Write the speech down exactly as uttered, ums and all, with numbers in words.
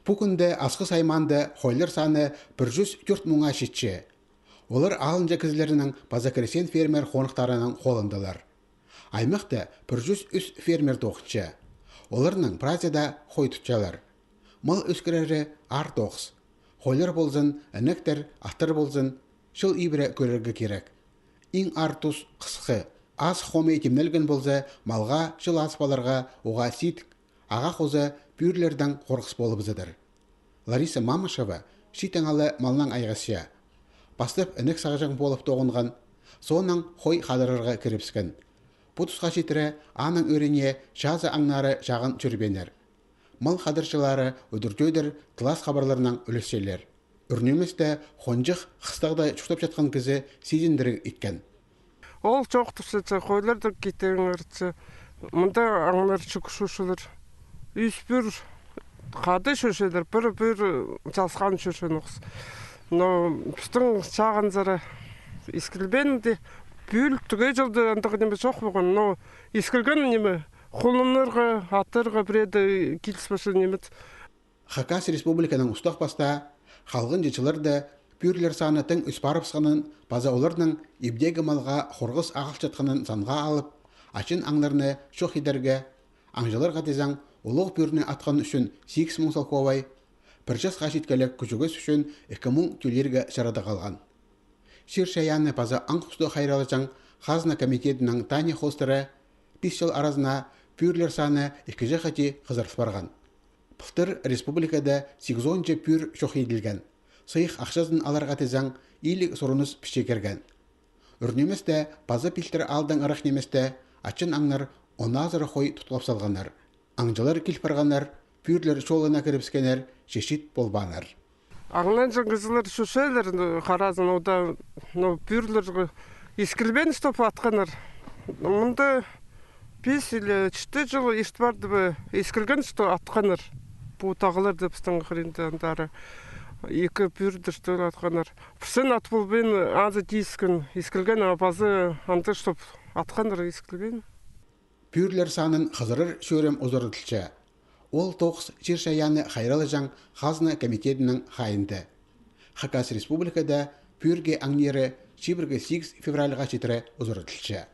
Пу кӱнде Асхыс аймаанда хойлар саны пір чӱс тӧрт муңа читче. Олар алынҷа кізілернің паза крестьян-фермер хоныхтарының холындалар. Аймахта пір чӱс ӱс фермер тоғынча. Оларның піразы даа хой тутчалар. Мал ӧскірері аар тоғыс. Хойлар ползын, інектер, аттар ползын, чыл ибіре кӧрерге кирек. Иң аар тус — хысхы. Ас хомай тимнелген полза, малға чыл азып аларға уғаа сидік, ағаа хоза пӱӱрлердең хорғыс полыбызадыр. Лариса Мамышева чиит аңнала малнаң айғасча. Пастап інек сағҷаң полып тоғынған, соонаң хой хадарарға кірібіскен. Пу тусха читіре аның ӧрене чазы аңнары чағын чӧрбееннер. Мал хадарҷылары удур-тӧдір тылас хабарларнаң ӱлесчелер. Ӱр ниместе хонҷых хыстағда чуртап чатхан кізі сизіндіріг иткен. Ол чоохтапча, хойлардаң китіңер че, мында аңнар чӱк чӧрчелер. Ӱс пӱӱр хада чӧрчелер, пір пӱӱр чалысхан чӧрче нохс. Но пістің чағынзар искілбеен дее, пӱӱл тігі чылда андағ ниме чох полған, но искілген ниме, хулуннарға, аттарға пірееде киліс парча ниме. Хакас Республиканың Устағ Пастаа халғанҷы чылларда пӱӱрлер саны тың ӧс парыбысханын паза оларның ибдегі малға хорғыс ағылчатханын санға алып, ачын аңнарны чох идерге, аңҷыларға тізең, улуғ пӱӱрні атхан ӱчӱн сигіс муң салковай, пір часха читкелек кӱчӱгес ӱчӱн ікі муң тӧлирге чарадығ алған. Чир-чайаанны паза аң-хусты хайраллаҷаң хазна комитедінің Таня хоостыра пис чыл аразына пӱӱрлер саны ікі чахати хызырыл парған. Пылтыр республикада сигізонҷа пӱӱр чох иділген. Сыйых ахчазын аларға тізең, иліг сурыныс пісче кирген. Ӱр ниместе паза пилтір аалдаң ырах ниместе ачын аңнар он азыра хой тутхап салғаннар. Аңҷылар кил парғаннар, пӱӱрлер чолына кірібіскеннер, че чиит полбааннар. Аңнаҷаң кізілер чӧрчелер, ну, харазын, ода, ну, пӱӱрлер искілбеен, чтоб атханнар. Мында пис или читі чыл ирт парды ба, искілген, что атханнар. Пу тағларда пістің хыринда андары ікі пӱӱрді, что ли, атханнар. Пірсін ат полбаан, азы тиискен, искілген, а пазы анда, чтоб атханнар, искілбеен. Пӱӱрлер санын хызырар чӧрім узаратылча. Ол тоғыс чир-чайаанны хайраллаҷаң хазна комитедінің хайиинда. Хакас Республикада пӱӱрге аңниры чибіргі сигіс февральға читіре узаратылча.